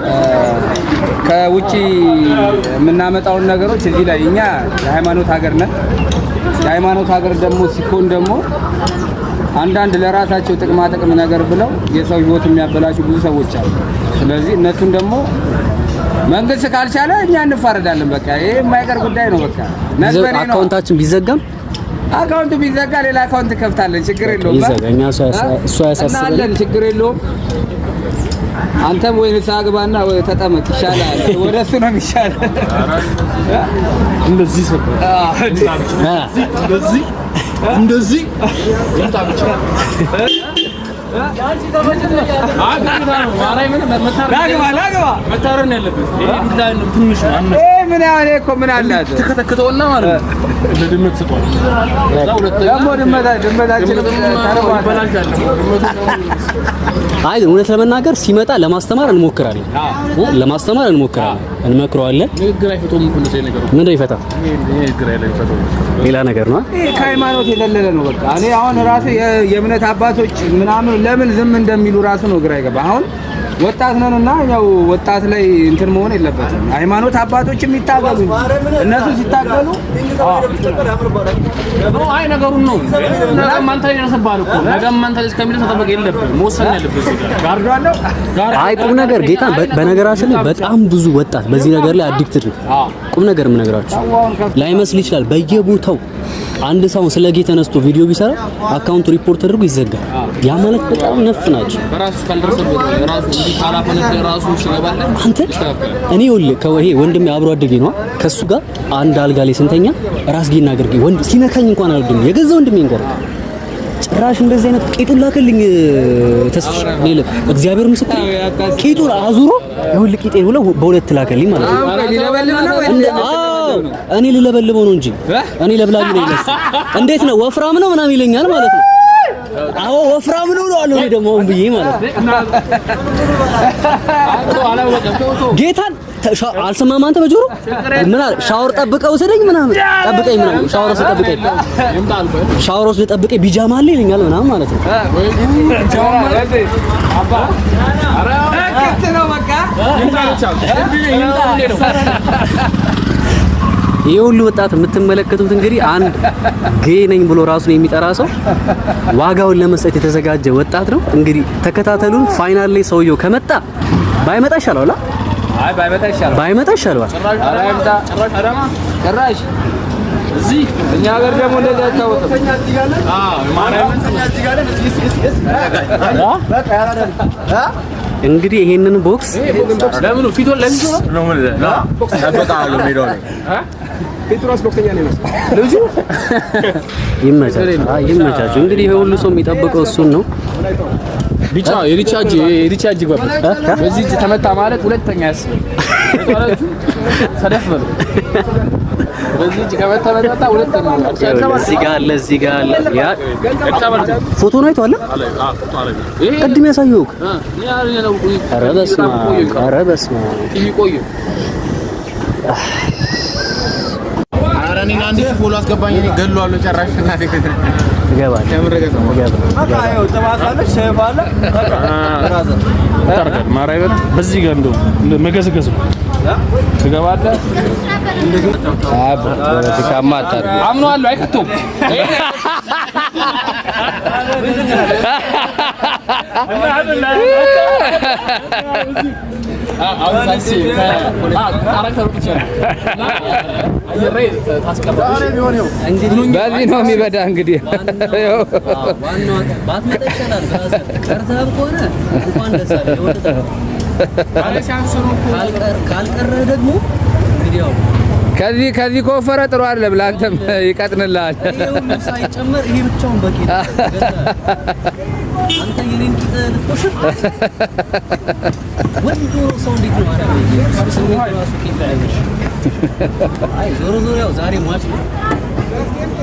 D: ከውጪ የምናመጣውን ነገሮች እዚህ ላይ እኛ የሃይማኖት ሀገር ነን። የሃይማኖት ሀገር ደግሞ ሲኮን ደግሞ አንዳንድ ለራሳቸው ጥቅማ ጥቅም ነገር ብለው የሰው ሕይወት የሚያበላሹ ብዙ ሰዎች አሉ። ስለዚህ እነሱን ደግሞ መንግስት ካልቻለ እኛ እንፋረዳለን። በቃ ይሄ የማይቀር ጉዳይ ነው። በቃ ነግበኔ ነው።
A: Account ኣችን ቢዘጋም
D: Account ኡ ቢዘጋ ሌላ account ከፍታለን። ችግር የለውም።
A: ይዘጋ። እኛ እሱ አያሳስበንም።
D: እና አለን፣ ችግር የለውም። አንተም ወይ ንስሐ ግባና ወይ ተጠመቅ ይሻላል። ወደ እሱ ነው የሚሻለው።
B: እንደዚህ ሰው እንደዚህ እንደዚህ ይምጣ ብቻ።
D: ላግባ ላግባ።
B: መታረም ነው ያለበት። ይሄ ዱላ ትንሽ ነው። አነሰ።
D: ይሄ ምን ያህል እኮ ምን አላት?
B: ተከተክተውና ማለት ነው ለድመት ስጧል። ከዛ ሁለተኛ
D: ደግሞ ድመታችን ተርቧል።
B: ይበላሻል። ድመቱ
A: አይ ግን እውነት ለመናገር ሲመጣ ለማስተማር እንሞክራለን፣ ለማስተማር እንሞክራለን፣ እንመክረዋለን።
B: ንግግር አይፈቶም እኮ እንደዚህ አይነት ነገር።
A: ምንድን ነው ይፈታ?
B: ይሄ ንግግር አይፈቶም።
A: ሌላ ነገር ነው።
D: ይሄ ከሃይማኖት የዘለለ ነው። በቃ እኔ አሁን ራሱ የእምነት አባቶች ምናምን ለምን ዝም እንደሚሉ ራሱ ነው ግራ ይገባ። አሁን ወጣት ነንና ያው ወጣት ላይ እንትን መሆን የለበትም። ሃይማኖት አባቶች የሚታገሉ እነሱ ሲታገሉ
B: አይ ነገሩን ነው ነገም አንተ ላይ ይደርስብሃል እኮ፣ ነገም አንተ ላይ እስከሚደርስ መጠበቅ የለብህም። መወሰን ያለብህ እዚህ ጋር።
D: ጋርዷለሁ።
A: አይ ቁም ነገር ጌታ፣ በነገራችን ላይ በጣም ብዙ ወጣት በዚህ ነገር ላይ addicted ነው። ቁም ነገር የምነግራችሁ ላይመስል ይችላል። በየቦታው አንድ ሰው ስለ gay ተነስቶ ቪዲዮ ቢሰራ account ኡ ሪፖርት ተደርጎ ይዘጋል። ያ ማለት በጣም ነፍ ናቸው።
B: በራሱ ካልደረሰበት ራሱ እንዲህ ካላፈነደ ራሱ ሲገባለት
A: አንተ እኔ ይኸውልህ ይሄ ወንድሜ አብሮ አደጌ ነው። ከሱ ጋር አንድ አልጋ ላይ ስንተኛ ራስጌና ግርጌ ወንድ ሲነካኝ እንኳን አልወድም። የገዛ ወንድሜ እንገርክ ጭራሽ እንደዚህ አይነት ቂጡን ላከልኝ። ተስፍሽ ሌለ እግዚአብሔር ምስክር ቂጡን አዙሮ ይኸውልህ ቂጤን ብሎ በሁለት ላከልኝ ማለት ነው።
D: ሊለበልብ ነው ወይ?
A: አዎ እኔ ልለበልበው ነው እንጂ እኔ ለብላቢ ነኝ። ለሱ እንዴት ነው ወፍራም ነው ምናምን ይለኛል ማለት ነው። አዎ ወፍራም ነው እለዋለሁ እኔ ደግሞ አሁን ብዬ ማለት ነው። ጌታን አልሰማህም አንተ በጆሮ ምን አለ? ሻወር ጠብቀው ውሰደኝ ምናምን ጠብቀኝ ምናምን ሻወር ወስደህ ጠብቀኝ፣ ሻወር ወስደህ ጠብቀኝ ቢጃማ አለ ይለኛል ምናምን ማለት ነው።
D: ክፍት ነው በቃ።
A: ይሄ ሁሉ ወጣት የምትመለከቱት እንግዲህ አንድ gay ነኝ ብሎ ራሱን የሚጠራ ሰው ዋጋውን ለመስጠት የተዘጋጀ ወጣት ነው። እንግዲህ ተከታተሉን። Final ላይ ሰውየው ከመጣ፣ ባይመጣ ይሻለዋል።
D: አይ ባይመጣ ይሻላል።
A: ባይመጣ ይሻለዋል።
D: ኧረ አይምጣ ጭራሽ። እዚህ እኛ ሀገር ደግሞ እንደዚህ አይታወቅም።
A: እንግዲህ ይሄንን ቦክስ
B: ለምኑ ፊቱን ለፊቱ ነው።
A: ይመቻችሁ፣ አይ ይመቻችሁ። እንግዲህ ይሄ ሁሉ ሰው የሚጠብቀው እሱን ነው።
B: ቢጫ የሪቻርጅ የሪቻርጅ ይግባበት። በዚህ እጅ ተመታ ማለት ሁለተኛ ያስብ ሰደፍ በለው። በዚህ እጅ ከመታ መታ ሁለተኛ
A: እዚህ ጋር አለ፣ እዚህ ጋር አለ። ያ ፎቶ ነው አይተዋል። ቅድም ያሳየሁህ። ኧረ በስመ አብ፣ ኧረ በስመ አብ።
E: ኧረ እኔን አንድ ሺህ follow አስገባኝ። እኔ ገድለዋለሁ ጨራሽ። እናቴ
A: ይገባል፣ ይገባል።
C: በቃ ይኸው ጥባት አለ፣ ሸፍ አለ። በቃ brother
B: በዚህ ጋር እንደው መገዝገዝ ነው ትገባለህ።
D: ፖለቲካማ አታድርግ።
E: አምነዋለሁ። አይከተውም።
D: በዚህ ነው የሚበዳ እንግዲህ።
F: ባትመጣ ይሻላል። ቀርተህም ከሆነ እንኳን ደስ አለህ። ካልቀረህ ደግሞ እንግዲህ ያው
D: ከዚህ ከወፈረ ጥሩ አይደለም፣ ለአንተም ይቀጥንልሃል።
F: ይሄ ሁሉ ሳይጨመር ይሄ ብቻውን በቂ ነው። አንተ የኔን ቂጥ ልትቆሽር ወንድ ሆኖ ሰው እንዴት ነው? ኧረ ስሜቱ ራሱ ቂጥ ላይ ነሽ። አይ ዞሮ ዞሮ ያው ዛሬ ሟች ነው፣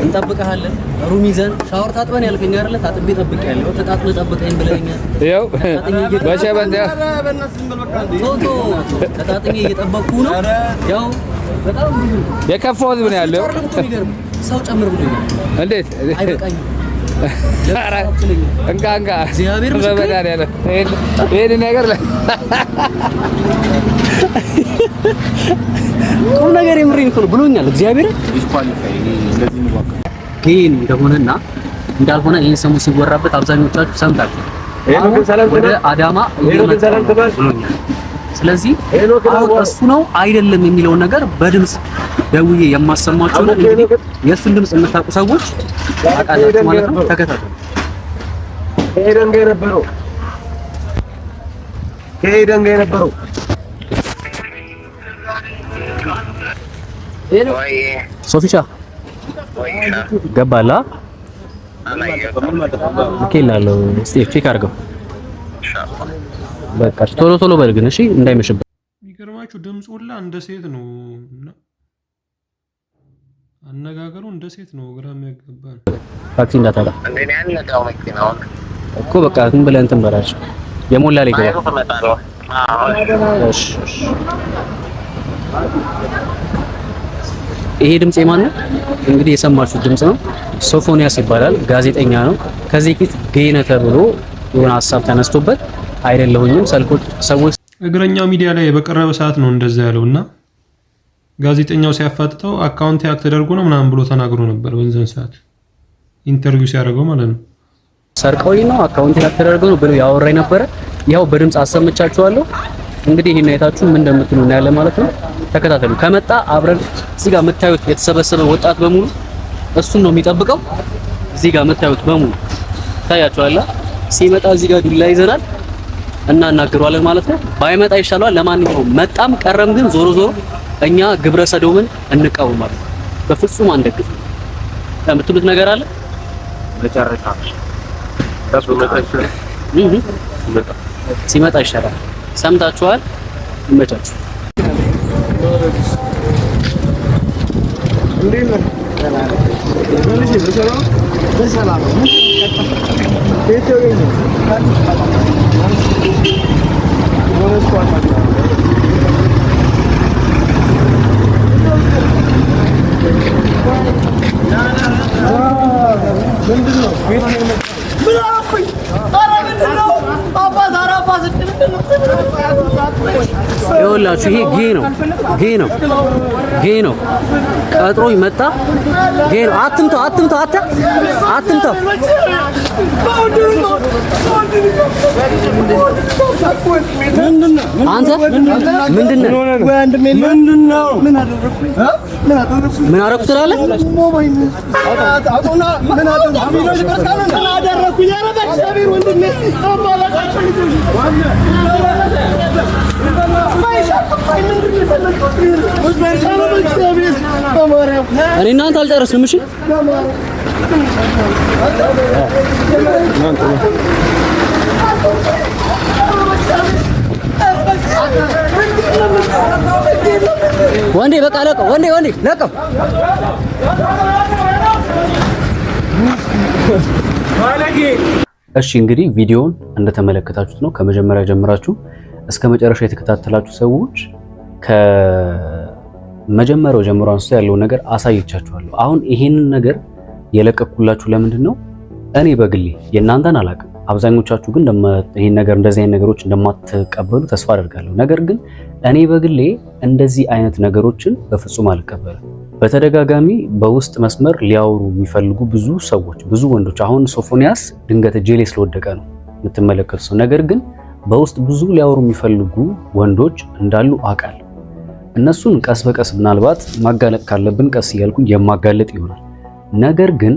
F: እንጠብቅሃለን። Room ይዘን ሻወር ታጥበን ያልከኝ አይደለ? ታጥቤ ጠብቄያለሁ። ተጣጥበህ ጠብቀኝ ብለኸኛል።
D: ይኸው በሸበጥ
F: ቶቶ ተጣጥኜ እየጠበቅኩ ነው። ያው በጣም ብዙ
D: የከፋው ህዝብ ነው ያለው።
F: ሰው እኮ የሚገርም ሰው ጨምር ብሎኛል።
D: እንዴት
F: አይበቃኝም።
D: ኧረ እንካ እንካ
F: እግዚአብሔር ምስክሬ።
D: በመድኃኒዓለም ይሄን ነገር
A: ቁም ነገር የምሬን እኮ ነው ብሎኛል። እግዚአብሔር ግን እንደሆነና እንዳልሆነ ይህን ሰሙ ሲወራበት አብዛኞቻችሁ ሰምታችሁ አሁን ወደ አዳማ እየመጣ ነው ብሎኛል። ስለዚህ አሁን እሱ ነው አይደለም የሚለውን ነገር በድምጽ ደውዬ የማሰማችሁ ነው። እንግዲህ የእሱን ድምጽ የምታውቁ ሰዎች ታውቃላችሁ ማለት ነው። ተከታተሉ።
C: ከኤደን ጋር የነበረው ከኤደን ጋር የነበረው
A: ሶፊሻ ገባላ ልኬልሃለሁ። እስኪ check አድርገው። በቃ ቶሎ ቶሎ በል ግን እሺ፣ እንዳይመሽብህ።
B: የሚገርማችሁ ድምፁ ሁላ እንደ ሴት ነው እና አነጋገሩ እንደ ሴት ነው። ግራ የሚያጋባ ነው።
A: ታክሲ እንዳታጣ እኮ በቃ ዝም ብለህ እንትን በላቸው። የሞላ ላይ ገባ። እሺ እሺ። ይሄ ድምጽ የማን ነው? እንግዲህ የሰማችሁት ድምጽ ነው። ሶፎንያስ ይባላል፣ ጋዜጠኛ ነው። ከዚህ ፊት gay ነህ ተብሎ የሆነ ሀሳብ ተነስቶበት አይደለሁኝም ሰልኮች ሰዎች
B: እግረኛው ሚዲያ ላይ በቀረበ ሰዓት ነው እንደዛ ያለው እና ጋዜጠኛው ሲያፋጥጠው account hack ተደርጎ ነው ምናምን ብሎ ተናግሮ ነበር። በዛን ሰዓት interview ሲያደርገው ማለት ነው።
A: ሰርቀውኝ ነው account hack ተደርጎ ነው ብሎ ያወራኝ ነበረ። ያው በድምጽ አሰምቻችኋለሁ። እንግዲህ ይሄን አይታችሁ ምን እንደምትሉ እናያለን ማለት ነው። ተከታተሉ። ከመጣ አብረን እዚህ ጋር የምታዩት የተሰበሰበ ወጣት በሙሉ እሱን ነው የሚጠብቀው። እዚህ ጋር የምታዩት በሙሉ ታያችኋላ። ሲመጣ እዚህ ጋር ዱላ ይዘናል እናናግረዋለን ማለት ነው። ባይመጣ ይሻለዋል። ለማንኛውም መጣም ቀረም ግን ዞሮ ዞሮ እኛ ግብረ ሰዶምን እንቃወማለን፣ በፍጹም አንደግፍም። የምትሉት ነገር አለ?
E: መጨረሻ
A: ሲመጣ ይሻላል። ሰምታችኋል። ይመቻችሁ። ይኸውላችሁ ይሄ gay ነው፣ gay ነው፣ gay ነው። ቀጥሮኝ መጣ። Gay ነው። አትምታው፣ አትምታው፣ አታ አትምታው። አንተ ምንድን ነህ? ምን አደረኩ ትላለህ? እኔ እናንተ አልጨረስንም። እሺ ወንዴ በቃ ለቀው፣ ወንዴ ወንዴ ለቀው። እሺ እንግዲህ ቪዲዮውን እንደተመለከታችሁት ነው። ከመጀመሪያ ጀምራችሁ እስከ መጨረሻ የተከታተላችሁ ሰዎች ከመጀመሪያው ጀምሮ አንስቶ ያለውን ነገር አሳይቻችኋለሁ። አሁን ይሄንን ነገር የለቀኩላችሁ ለምንድን ነው? እኔ በግሌ የእናንተን አላውቅም። አብዛኞቻችሁ ግን ይሄን ነገር እንደዚህ አይነት ነገሮች እንደማትቀበሉ ተስፋ አደርጋለሁ። ነገር ግን እኔ በግሌ እንደዚህ አይነት ነገሮችን በፍጹም አልቀበልም። በተደጋጋሚ በውስጥ መስመር ሊያወሩ የሚፈልጉ ብዙ ሰዎች፣ ብዙ ወንዶች፣ አሁን ሶፎንያስ ድንገት እጄ ላይ ስለወደቀ ነው የምትመለከቱ ሰው። ነገር ግን በውስጥ ብዙ ሊያወሩ የሚፈልጉ ወንዶች እንዳሉ አውቃለሁ። እነሱን ቀስ በቀስ ምናልባት ማጋለጥ ካለብን ቀስ እያልኩኝ የማጋለጥ ይሆናል። ነገር ግን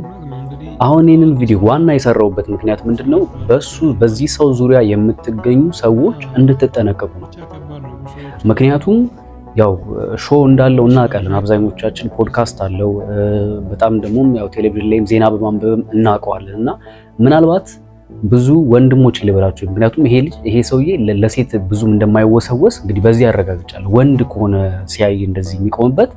A: አሁን ይህንን ቪዲዮ ዋና የሰራሁበት ምክንያት ምንድነው? በሱ በዚህ ሰው ዙሪያ የምትገኙ ሰዎች እንድትጠነቀቁ ነው። ምክንያቱም ያው show እንዳለው እናውቃለን። አብዛኞቻችን ፖድካስት አለው፣ በጣም ደግሞ ያው ቴሌቪዥን ላይም ዜና በማንበብም እናውቀዋለን። እና ምናልባት ብዙ ወንድሞች ልበላቸው፣ ምክንያቱም ይሄ ልጅ ይሄ ሰውዬ ለሴት ብዙም እንደማይወሰወስ እንግዲህ በዚህ ያረጋግጫለሁ። ወንድ ከሆነ ሲያይ እንደዚህ የሚቆምበት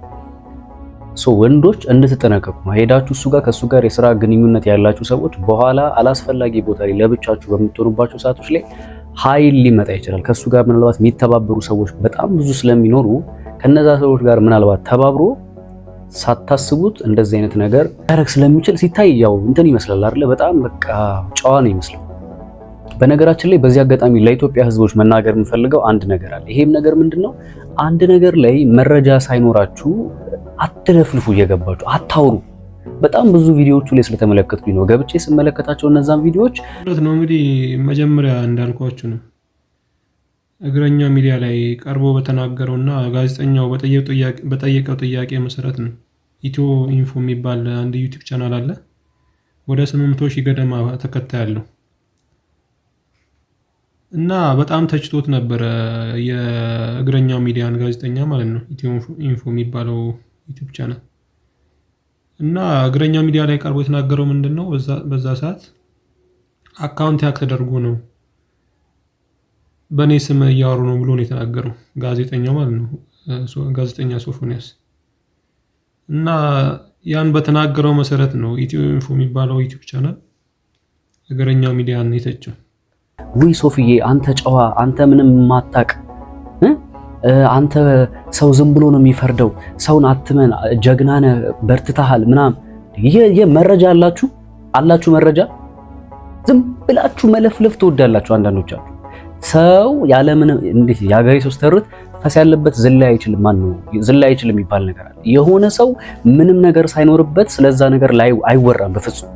A: so ወንዶች እንድትጠነቀቁ ነው። ሄዳችሁ እሱ ጋር ከእሱ ጋር የስራ ግንኙነት ያላችሁ ሰዎች በኋላ አላስፈላጊ ቦታ ላይ ለብቻችሁ በምትሆኑባቸው ሰዓቶች ላይ ኃይል ሊመጣ ይችላል። ከእሱ ጋር ምናልባት የሚተባበሩ ሰዎች በጣም ብዙ ስለሚኖሩ ከነዛ ሰዎች ጋር ምናልባት ተባብሮ ሳታስቡት እንደዚህ አይነት ነገር ያደርግ ስለሚችል ሲታይ ያው እንትን ይመስላል አይደለ? በጣም በቃ ጨዋ ነው ይመስላል። በነገራችን ላይ በዚህ አጋጣሚ ለኢትዮጵያ ሕዝቦች መናገር የምፈልገው አንድ ነገር አለ። ይሄም ነገር ምንድነው? አንድ ነገር ላይ መረጃ ሳይኖራችሁ አትለፍልፉ፣ እየገባችሁ አታውሩ። በጣም ብዙ ቪዲዮዎቹ ላይ ስለተመለከትኩኝ ነው ገብቼ ስመለከታቸው እነዛን ቪዲዮዎች።
B: እውነት ነው። እንግዲህ መጀመሪያ እንዳልኳችሁ ነው። እግረኛ ሚዲያ ላይ ቀርቦ በተናገረውና ጋዜጠኛው በጠየቀው ጥያቄ መሰረት ነው። ኢትዮ ኢንፎ የሚባል አንድ ዩቲዩብ ቻናል አለ። ወደ 800,000 ገደማ ተከታይ አለው። እና በጣም ተችቶት ነበረ የእግረኛው ሚዲያን ጋዜጠኛ ማለት ነው። ኢትዮ ኢንፎ የሚባለው ዩቲዩብ ቻናል። እና እግረኛው ሚዲያ ላይ ቀርቦ የተናገረው ምንድነው? በዛ ሰዓት account hack ተደርጎ ነው፣ በእኔ ስም እያወሩ ነው ብሎ ነው የተናገረው ጋዜጠኛው ማለት ነው። ጋዜጠኛ ሶፎንያስ። እና ያን በተናገረው መሰረት ነው ኢትዮ ኢንፎ የሚባለው ዩቲዩብ ቻናል እግረኛው ሚዲያን የተቸው።
A: ውይ ሶፍዬ፣ አንተ ጨዋ፣ አንተ ምንም ማታቅ፣ አንተ ሰው ዝም ብሎ ነው የሚፈርደው፣ ሰውን አትመን፣ ጀግና ነህ፣ በርትተሃል ምናምን። ይሄ መረጃ አላችሁ መረጃ? ዝም ብላችሁ መለፍለፍ ትወዳላችሁ አንዳንዶቻችሁ። ሰው ያለምንም እንዴት የሀገሬ ሰው ስተርት ፈስ ያለበት ዝላይ አይችልም፣ ማን ነው ዝላይ አይችልም የሚባል ነገር አለ። የሆነ ሰው ምንም ነገር ሳይኖርበት ስለዛ ነገር ላይ አይወራም በፍጹም።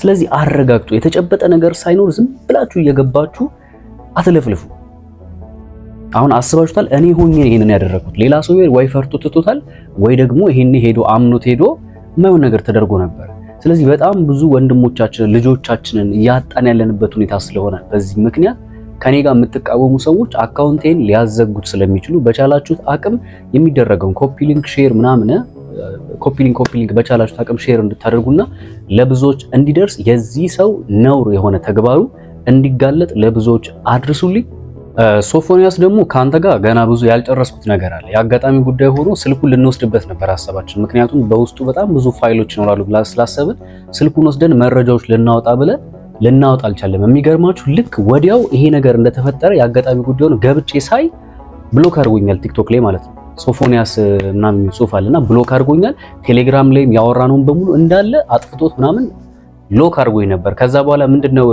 A: ስለዚህ አረጋግጡ። የተጨበጠ ነገር ሳይኖር ዝም ብላችሁ እየገባችሁ አትለፍልፉ። አሁን አስባችሁታል? እኔ ሆኜ ይሄንን ያደረኩት ሌላ ሰው ወይ ፈርቶ ትቶታል፣ ወይ ደግሞ ይሄን ሄዶ አምኖት ሄዶ የማይሆን ነገር ተደርጎ ነበር። ስለዚህ በጣም ብዙ ወንድሞቻችንን ልጆቻችንን እያጣን ያለንበት ሁኔታ ስለሆነ በዚህ ምክንያት ከኔ ጋር የምትቃወሙ ሰዎች account ኤን ሊያዘጉት ስለሚችሉ በቻላችሁት አቅም የሚደረገውን copy link share ምናምን copy link በቻላችሁት አቅም share እንድታደርጉና ለብዙዎች እንዲደርስ የዚህ ሰው ነውር የሆነ ተግባሩ እንዲጋለጥ ለብዙዎች አድርሱልኝ። ሶፎንያስ ደግሞ ካንተ ጋር ገና ብዙ ያልጨረስኩት ነገር አለ። የአጋጣሚ ጉዳይ ሆኖ ስልኩን ልንወስድበት ነበር ሀሳባችን። ምክንያቱም በውስጡ በጣም ብዙ ፋይሎች ይኖራሉ ብላ ስላሰብን ስልኩን ወስደን መረጃዎች ልናወጣ ብለን ልናወጣ አልቻለም። የሚገርማችሁ ልክ ወዲያው ይሄ ነገር እንደተፈጠረ የአጋጣሚ ጉዳይ ሆኖ ገብቼ ሳይ block አድርጎኛል፣ ቲክቶክ ላይ ማለት ነው። ሶፎንያስ ምናምን የሚል ጽሁፍ አለና block አድርጎኛል። ቴሌግራም ላይም ያወራነውን በሙሉ እንዳለ አጥፍቶት ምናምን lock አድርጎኝ ነበር። ከዛ በኋላ ምንድነው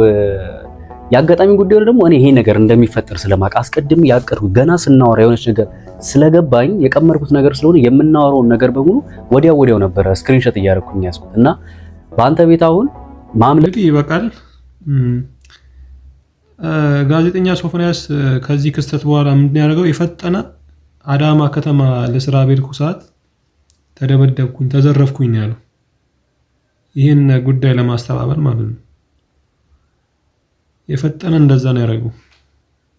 A: የአጋጣሚ ጉዳዩ ደግሞ እኔ ይሄ ነገር እንደሚፈጠር ስለማቅ አስቀድሜ ያቀድኩት ገና ስናወራ የሆነች ነገር ስለገባኝ የቀመርኩት ነገር ስለሆነ የምናወራውን ነገር በሙሉ ወዲያው ወዲያው ነበረ screenshot እያደረኩኝ ያዝኩት። እና በአንተ ቤት አሁን ማምለጥ
B: እንግዲህ ይበቃል። ጋዜጠኛ ሶፎንያስ ከዚህ ክስተት በኋላ ምንድን ያደረገው? የፈጠነ አዳማ ከተማ ለስራ በሄድኩ ሰዓት ተደበደብኩኝ፣ ተዘረፍኩኝ ነው ያለው። ይህን ጉዳይ ለማስተባበል ማለት ነው። የፈጠነ እንደዛ ነው ያደረገው።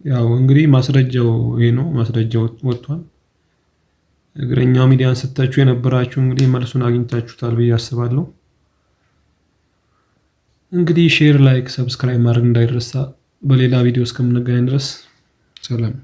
B: ያው እንግዲህ ማስረጃው ይሄ ነው። ማስረጃው ወጥቷል። እግረኛው ሚዲያን ስተቹ የነበራችሁ እንግዲህ መልሱን አግኝታችሁታል ብዬ አስባለሁ። እንግዲህ share፣ like፣ subscribe ማድረግ እንዳይረሳ። በሌላ ቪዲዮ እስከምንገናኝ ድረስ ሰላም።